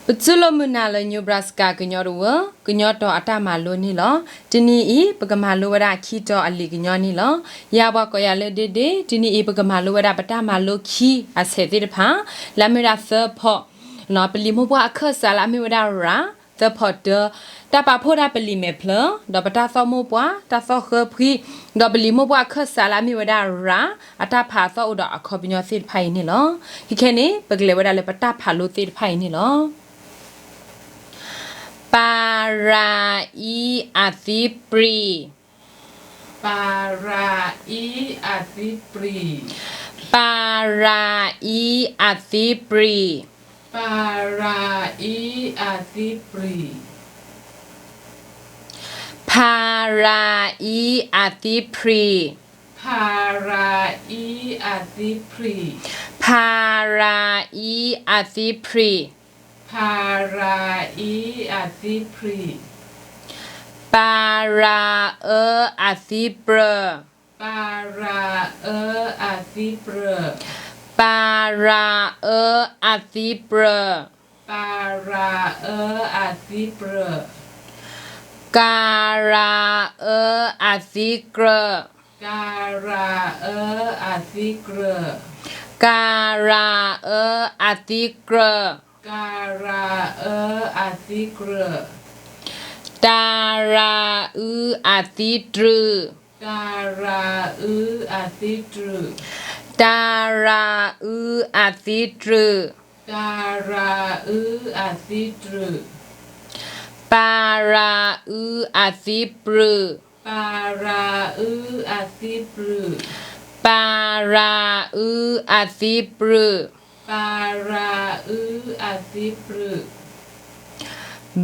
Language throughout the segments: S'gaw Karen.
ပတူၢ်လိာ်မုာ်နၤလၢ Nebraska ကညီတဝၢ ကညီတီၤအတၢ်မၤလိန့ၣ်လီၤ. တနံၤအံၤ ပကမၤလိဝဲဒၣ်ခံတီၤအလံာ်ကညီန့ၣ်လီၤ. ယၤပှၤကိးယၤလၢ ဒ့ဒ့, တနံၤအံၤ ပကမၤလိဝဲဒၣ်ပတၢ်မၤလိခံအဆဲးသ့ၣ်တဖၣ်, လၢအမ့ၢ်ဝဲဒၣ်သၢဖီး, ပလံာ်မိၢ်ပှၢ်အခၢၣ်စးလၢအမ့ၢ်ဝဲဒၣ်ရၤ, သၢဖီးတၢ, တၢ်ပာ်ဖှိၣ်တၢ်ပလံာ်မဲာ်ဖျၢၣ်, ဒီးပတၢ်သီၣ်မိၢ်ပှၢ်, တၢ်သီၣ်ဃၢဖှံ, ဒီးပလံာ်မိၢ်ပှၢ်အခၢၣ်စးလၢအမ့ၢ်ဝဲဒၣ်ရၤ, အတၢ်ဖးအသီၣ်အိၣ်ဒီးအခီပညီသ့ၣ်တဖၣ်အံၤန့ၣ်လီၤ. ခဲခဲန့ၣ် ပကလဲၤဝဲဒၣ်လၢပတၢ်ဖးလိသ့ၣ်တဖၣ်အံၤန့ၣ်လီၤ. ပၤရၤအံအသံပြံၣ်, ပၤရၤအံအသံပြံၣ်, ပၤရၤအံအသံပြံၣ်, ပၤရၤအံအသံပြံၣ်, ဖၤရၤအံအသံပြံၣ်, ဖၤရၤအံအသံပြံၣ်, ဖၤရၤအံအသံပြံၣ်, ဖၤရၤအံအသံပြံၣ်, ပၤရၤအၢအသံပြၢၣ်, ပၤရၤအၢအသံပြၢၣ်, ပၤရၤအၢအသံပြၢၣ်, ပၤရၤအၢအသံပြၢၣ်, ကၤရၤအၢအသံကြၢၢ်, ကၤရၤအၢအသံကြၢၢ်, ကၤရၤအၢအသံကြၢၢ်, ကၤရၤအၢအသံကြၢၢ်, တၤရၤအုအသံတြူၢ်, တၤရၤအုအသံတြူၢ်, တၤရၤအုအသံတြူၢ်, တၤရၤအုအသံတြူၢ်, ပၤရၤအုအသံပြူၢ်, ပၤရၤအုအသံပြူၢ်, ပၤရၤအုအသံပြူၢ်,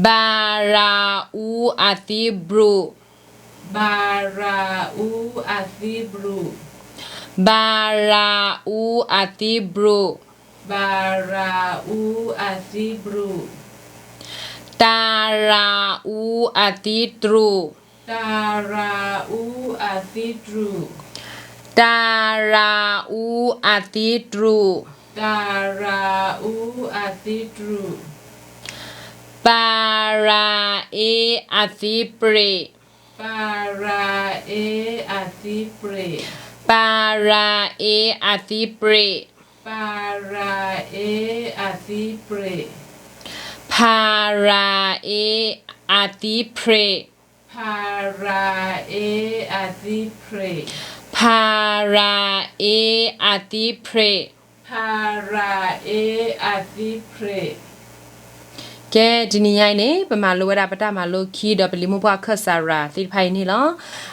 ပၤရၤအူအသံဘြူၣ်, ပၤရၤအူအသံဘြူၣ်, ပၤရၤအူအသံဘြူၣ်, ပၤရၤအူအသံဘြူၣ်, တၤရၤအူအသံတြူၢ်, တၤရၤအူအသံတြူၢ်, တၤရၤအူအသံတြူၢ်, တၤရၤအူအသံတြူၢ်, ပၤရၤအ့အသံပြ့ၣ်, ပၤရၤအ့အသံပြ့ၣ်, ပၤရၤအ့အသံပြ့ၣ်, ပၤရၤအ့အသံပြ့ၣ်, ဖၤရၤအ့အသံပြ့ၣ်, ဖၤရၤအ့အသံပြ့ၣ်, ဖၤရၤအ့အသံပြ့ၣ်, ဖၤရၤအ့အသံပြ့ၣ်. ကဲ တနံၤညါအံၤန့ၣ် ပမၤလိဝဲဒၣ်ပတၢ်မၤလိခံဒီးပလံာ်မိၢ်ပှၢ်အခၢၣ်စးရၤသ့ၣ်တဖၣ်အံၤန့ၣ်လီၤ.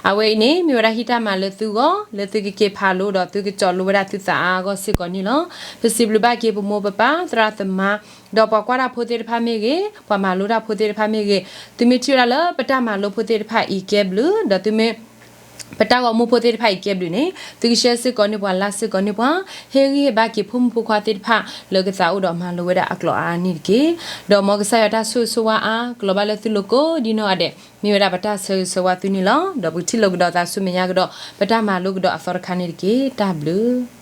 အဝဲအံၤန့ၣ် မ့ၢ်ဝဲဒၣ်ဟံၣ်တၢ်မၤလၢသုဂီၢ် လၢသုကက့ၤဖးလိဒီး သုကတီၤလိဝဲဒၣ်သုသးအါအါဂီၢ်စ့ၢ်ကီးန့ၣ်လီၤ. ပစံးဘျုးဘၣ်က့ၤပမိၢ်ပပၢ်သရၣ်သမါ ဒီးပှၤကွၢ်တၢ်ဖိသ့ၣ်တဖၣ်မ့ၢ်ဂ့ၤ, ပှၤမၤလိတၢ်ဖိသ့ၣ်တဖၣ်မ့ၢ်ဂ့ၤ, သုမ့ၢ်ထံၣ်ဝဲဒၣ်လၢပတၢ်မၤလိဖိသ့ၣ်တဖၣ်အံၤကဲဘျုး, ဒီးသုမ့ၢ် ပတၢ်ဂီၤမူဖိသ့ၣ်တဖၣ်အံၤကဲဘျုးန့ၣ် သုကshareစ့ၢ်ကီးန့ၢ်ပှၤ likeစ့ၢ်ကီးန့ၢ်ပှၤ, ဟ့ၣ်ဂံၢ်ဟ့ၣ်ဘါက့ၤဖိမုၣ်ဖိခွါသ့ၣ်တဖၣ်လၢကသးအိၣ်ဒီးမၤလိဝဲဒၣ်အကျိာ်အါန့ၣ်တက့ၢ်. ဒီးမ်ကစၢ်ယွၤတၢ်ဆိၣ်ဂ့ၤဆိၣ်ဝါအါကလီၤဘၣ်လၢသုလိၤကိးဒ်နီၢ်ဂၤဒဲး မ့ၢ်ဝဲဒၣ်ပတၢ်ဆၢဂ့ၤဆၢဝါသုန့ၣ်လီၤ. ဒီးပကထံၣ်လိာ်ကဒီးသးဆူမဲာ်ညါကဒီး ပတၢ်မၤလိကဒီးအသီတခါန့ၣ်တက့ၢ်. တၢ်ဘျုး